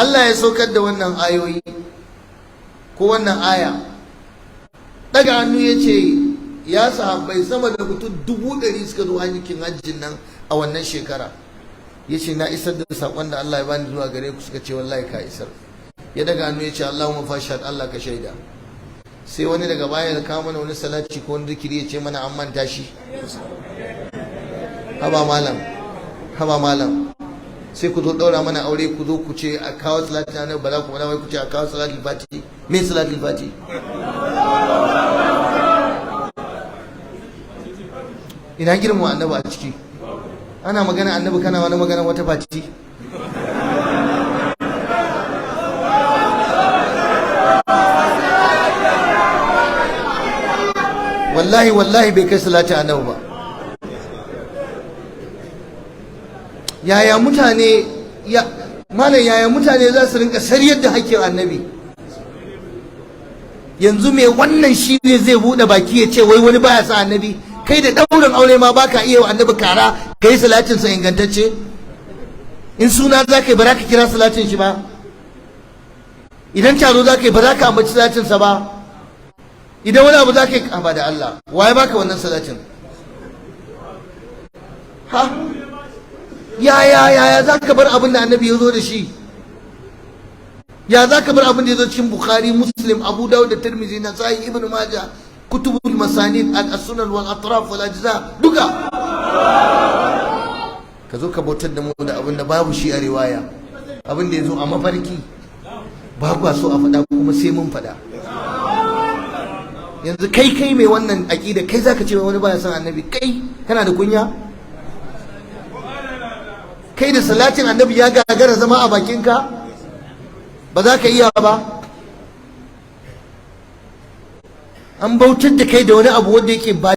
Allah ya saukar da wannan ayoyi ko wannan aya, daga hannu ya ce, ya sahabbai, sama da mutum 100,000 suka zo aikin hajjin nan a wannan shekara. Ya ce, "Na isar da saƙon da Allah ya bani zuwa gare ku?" Suka ce, "Wallahi ka isar." Ya daga hannu ya ce, "Allahumma fashhad, Allah ka shaida." Sai wani daga baya ya kawo mana wani salati ko wani zikiri, ya ce mana an manta shi. Haba malam, haba malam. Sai ku zo ɗaura mana aure, ku zo ku ce a kawo salati na, ba za ku wai ku ce a kawo salatul fati. Me salatul fati? Ina girma annabi a ciki? Ana magana annabi, kana wani magana wata fati. Wallahi, wallahi bai kai salati annabi ba. Yaya mutane, ya malam, yaya mutane za su rinka sariyar da hakkin annabi? Yanzu me wannan shi ne zai bude baki ya ce wai wani baya sa annabi? Kai da daurin aure ma baka iya wa annabi kara, kai salatin sa ingantacce. In suna za ka yi, ba za ka kira salatin shi ba. Idan taro za ka yi, ba za ka ambaci salatin sa ba. Idan wani abu za ka yi ba da Allah, waye baka wannan salatin? Ha, yaya, yaya za ka bar abin da annabi ya zo da shi? Ya za ka bar abin da ya zo cikin Bukhari, Muslim, Abu Dawud da Tirmidhi, Nasa'i, Ibn Majah, kutubul masanid, al sunan wal atraf wal ajza duka? Ka zo ka bautar da mu da abin da babu shi a riwaya, abin da ya zo a mafarki, ba kwa so a faɗa, kuma sai mun faɗa. Yanzu kai, kai mai wannan aƙida, kai zaka ce wani baya son annabi? Kai kana da kunya? Kai da salatin annabi ya gagara zama a bakinka, ba za ka iya ba. An bautar da kai da wani abu wanda yake ba